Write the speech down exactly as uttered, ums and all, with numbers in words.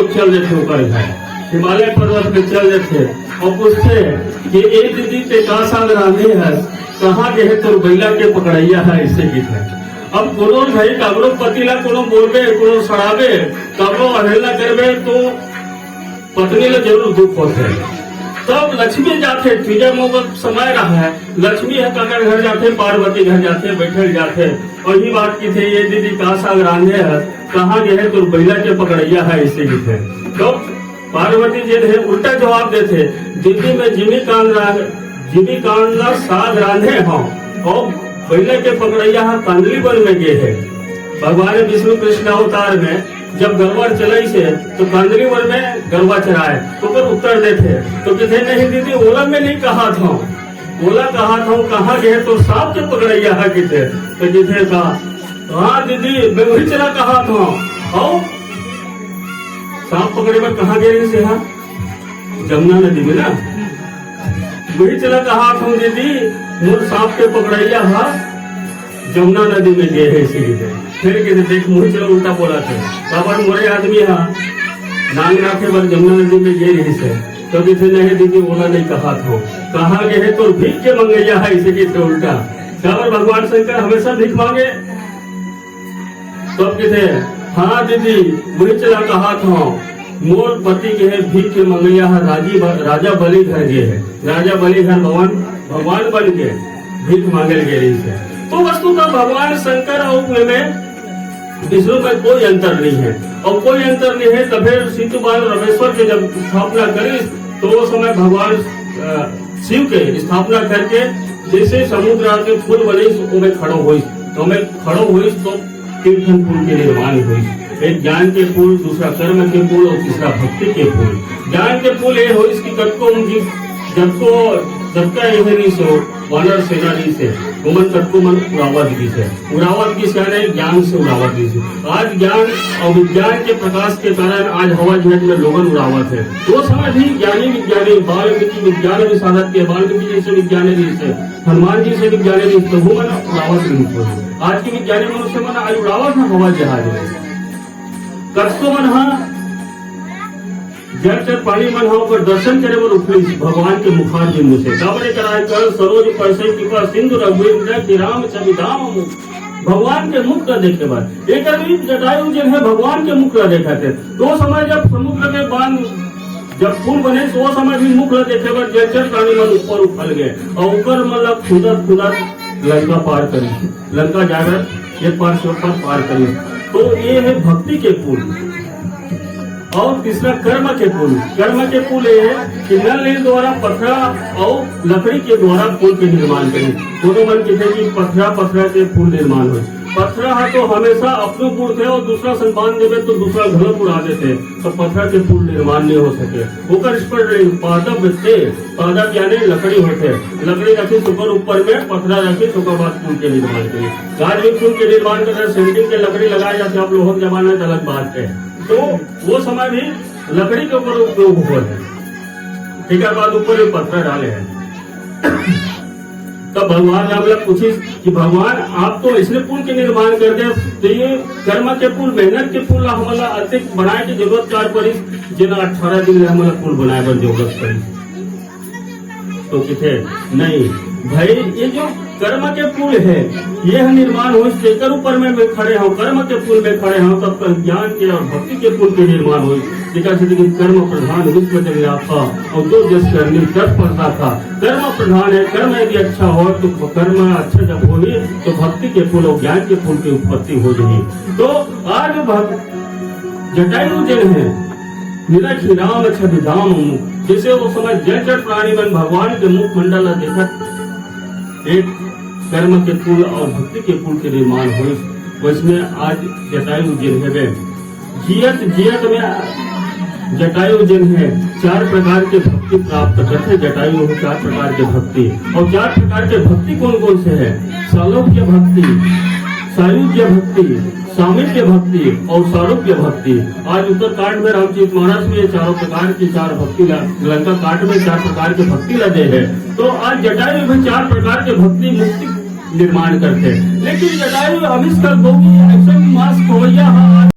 चल देथे ओकर घर, हिमालय पर्वत में चल देथे और पूछथे कि ए दीदी, ते का साग रांधे हस, कहाँ गे हे तोर बइला के पकड़इया ह, अइसे कहिथे। अब कोनो भाई काकरो पति ला कोनो बोलबे, कोनो सड़ाबे, काकरो अवहेलना करबे तो पत्नी ला जरूर दुख होथे। तब लक्ष्मी जाथे, तीजा मोगल समय रहा है, लक्ष्मी ह काकर घर जाथे, पार्वती घर जाथे, बैठल जाथे और ये बात कहिथे, ए दीदी का साग रांधे हस, कहाँ गे हे तोर बइला के पकड़इया ह, अइसे कहिथे। तो पार्वती जी हे उल्टा जवाब देथे, दीदी मैं जिमी कांद रांध, जिमी कांद ला साग रांधे हंव और बइला के पकड़इया ह कांदली वन में गे हे। भगवान विष्णु कृष्ण अवतार में जब गरवा चराइस हे तो कांदली वन में गरवा चराए, तो ओकर उत्तर देथे तो कहिथे, नहीं दीदी, ओला मैं नहीं कहत हंव, ओला कहत हंव, कहाँ गे हे तोर सांप के पकड़इया ह, कहिथे। तो कहिथे का, हाँ दीदी, मैं उहीच ला कहत हंव। अउ सांप पकड़े बर कहाँ गे रहिस हे? जमुना नदी में ना। उहीच ला कहत हंव दीदी, मोर सांप के पकड़इया ह जमुना नदी में गे हे, अइसे कहिथे। फिर कहिथे, देख, उहीच ला उल्टा बोलथे, काबर मोरे आदमी ह नांग नाथे बर जमुना नदी में गे रहिस हे। तो कहिथे, नहीं दीदी, ओला नहीं कहत हंव, कहाँ गे हे तोर भीख के मंगइया ह, अइसे कहिथे उल्टा। काबर भगवान शंकर हमेशा भीख मांगे। तब कहिथे, हाँ दीदी, उहीच ला कहत हंव, मोर पति गे हे भीख के मंगइया ह राजी ब-, राजा बलि घर गे हे। राजा बलि घर भगवान, भगवान बन के भीख मांगे ल गे रहिस हे। तो वस्तुतः भगवान शंकर अउ एमे विष्णु में कोई अंतर नहीं है, और कोई अंतर नहीं है। तभे सिंधु बांध रामेश्वर के जब स्थापना करिस, तो वो समय भगवान, अ, शिव के स्थापना करके जैसे समुद्र के पुल बनिस, ओमे खड़ो होइस, तो ओमे खड़ो होइस तो तीन ठन पुल के निर्माण होइस, एक ज्ञान के पुल, दूसरा कर्म के पुल और तीसरा भक्ति के पुल। ज्ञान के पुल ये होइस कि कतको उनकी, जतको, जतका ये रहिस हे, वानर सेना रहिस हे, ओमन कतको मन उड़ावत गिस हे, उड़ावत गिस हे, यानी ज्ञान से उड़ावत गिस हे। आज ज्ञान और विज्ञान के प्रकाश के कारण आज हवा जहाज में लोगन उड़ावत हे। वो समय भी ज्ञानी विज्ञानी, वाल्मीकि विज्ञान विशारद के, वाल्मीकि जैसे विज्ञानी रहिस हे, हनुमान जी से विज्ञानी रहिस हे, तो वो मन उड़ावत रहिस हे। आज के विज्ञानी मनुष्य मन आज उड़ावत हे हवा जहाज में। कतको मन हा जल चर पानी मन हा ओकर दर्शन करे बर उफलिस भगवान के मुखारबिंदु से। काबर एकर आय कर सरोज परसई कृपा सिंधु रघुवीर की राम छवि धाम मुख। भगवान के मुख ला देखे बर। एकर भी जटायु जेन हे भगवान के मुख ला देखत हे। तो समय जब समुद्र के बांध, जब पुल बने, तो वो समय भी मुख ला देखे बर जलचर प्राणी मन ऊपर उफल गए और ओकर मन ला खुदत खुदत लंका पार करिस, लंका जाए बर एक पार से ओ पार पार करिस। तो ये हे भक्ति के पुल। और तीसरा कर्म के पुल। कर्म के पुल ये हे कि नल नील द्वारा पथरा और लकड़ी के द्वारा पुल के निर्माण करिस। कोनो मन कहिथे कि पथरा, पथरा के पुल निर्माण होय। पथरा हा तो हमेशा अपनो उड़थे और दूसरा सन बांध देबे तो दूसरा घलो उड़ा देथे, तो पथरा के पुल निर्माण नहीं हो सके। ओकर स्पर्श नहीं, पादप से, पादप यानी लकड़ी होथे, लकड़ी रखिस ओकर ऊपर में पथरा रखिस, ओकर बाद पुल के निर्माण करिस। आज भी पुल के निर्माण करथे, सेंटिंग के लकड़ी लगाए जाथे, अब लोहा के जमाना है, तो अलग बात है। तो वो समय भी लकड़ी के ऊपर उपयोग होय हे, तेकर बाद ऊपर में पथरा डाले हे। तब भगवान राम ला पूछिस कि भगवान, आप तो अइसने पुल के निर्माण कर दे, तो ये कर्म के पुल, मेहनत के पुल ला हमला अतेक बनाए के जरूरत का परिस, जेला अठारह दिन ले हमला पुल बनाए बर जरूरत परिस। तो कहिथे, नहीं भाई, ये जो कर्म के पुल हे, ये ह निर्माण होइस, तेकर ऊपर में मैं खड़े हंव, कर्म के पुल में खड़े हंव, तब तक ज्ञान के और भक्ति के पुल के निर्माण होइस। जेकर से कि कर्म प्रधान विश्व जगन्नाथा, और जो जस करनी तस पर था। कर्म प्रधान है, कर्म यदि अच्छा हो तो कर्म अच्छा जब होही तो भक्ति के पुल और ज्ञान के पुल की उत्पत्ति हो जाही। तो आज भग-, जटायु जेन हे, निरखि राम छवि धाम मुख। जैसे वो समय जलचर प्राणी मन भगवान के मुखमंडल ला देखत एक कर्म के पुल और भक्ति के पुल के निर्माण होइस, वैसने आज जटायु जेन हेबे, जियत जियत में जटायु जेन हे, चार प्रकार के भक्ति प्राप्त करथे। जटायु हे चार प्रकार के भक्ति, और चार प्रकार के भक्ति कौन कौन से हे? सालोक्य भक्ति, सायुज्य भक्ति, सामीप्य भक्ति और सारूप्य भक्ति। आज उत्तरकांड में रामचरित मानस में ये चारों प्रकार की चार भक्ति ला, लंका कांड में चार प्रकार की भक्ति ला दे हे। तो आज जटायु भी चार प्रकार के भक्ति मुक्ति निर्माण करथे, लेकिन जटायु अमिस कर दोगी ऐसे मांस खवैया हा।